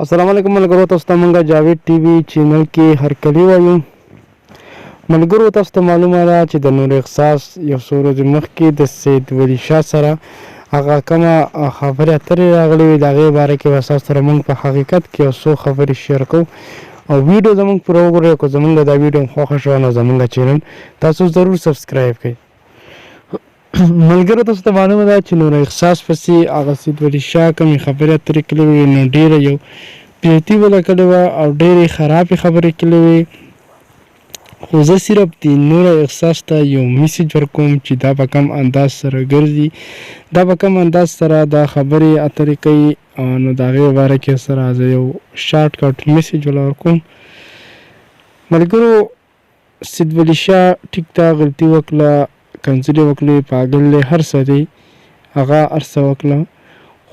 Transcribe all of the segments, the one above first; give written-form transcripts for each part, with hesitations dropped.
السلام علیکم ملګرو، تاسو ته مونږ جاوید ټي وي چینل کې هرکلی وایو. ملګرو، تاسو ته معلومه ده چې د نور احساس یو څو ورځې مخکې د سید ولي شاه سره هغه کومه خبرې اترې راغلې وې، د هغې باره کې به تاسو سره مونږ په حقیقت کې یو څو خبرې شیر کوو او ویډیو زمونږ پوره وګورئ. که زمونږ دا ویډیو هم خوښه شوه نو زمونږ چینل تاسو ضرور سبسکرایب کړئ. ملګرو، تاسو ته معلومه ده چې نور احساس پسې هغه سید ولي شاه کومې خبرې اترې کړې وې، نو ډېره یو بېعزتي وله کړې وه او ډېرې خرابې خبرې کړې وې. خو زه صرف د نور احساس ته یو میسج ورکوم چې دا په کم انداز سره ګرځي، دا په کم انداز سره دا خبرې اترې کوي، نو د هغې باره کې سره زه یو شارټ کټ میسج وله ورکوم. ملګرو، سید ولي شاه ټیک ته غلطي وکړه، کنځلې وکړې، پاګل دی، هر څه دی، هغه هر څه وکړه.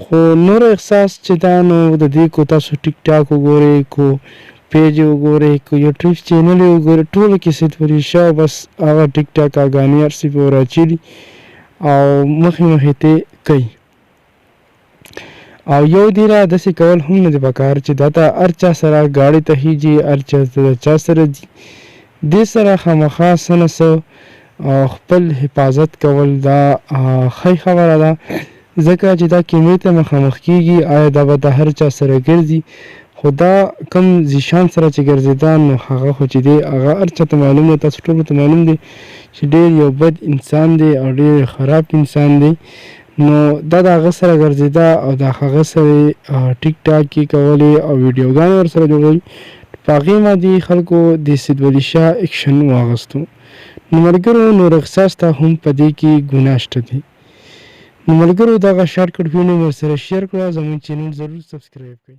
خو نور احساس چې دا نو د دې کو تاسو ټیک ټاک وګورئ، کو پیج وګورئ، کو یوټیوب چینل وګورئ، ټولو کې سید ولي شاه بس هغه ټیک ټاک اګانې هر څه پې وراچولي او مخې مخې ته کوي. او یو دی را داسې کول هم نه دی پکار چې دا ته هر چا سره ګاډي ته خیږي، هر چا ته چا سره ځي، دې سره خامخا څه نه څه خپل حفاظت کول دا ښه خبره ده، ځکه چې دا کیمې ته مخامخ کیږي. آیا دا به د هر چا سره ګرځي؟ خو دا کم ذیشان سره چې ګرځېده نو هغه خو چې دی هغه هر چا ته معلوم دی، تاسو ټولو ته معلوم دی چې ډېر یو بد انسان دی او ډېر خراب انسان دی. نو دا د هغه سره ګرځېده او د هغه سره ټیک ټاک یې کولې او ویډیوګانې ورسره جوړولې. په هغې باندې خلکو د سید ولي شاه اکشن واغستو. نو ملګرو، نور احساس ته هم په دې کې ګناه شته دی. نو ملګرو، دغه شارټ کټ ویډیو مې ورسره شیر کړه. زموږ چینل ضرور سبسکرایب کړئ.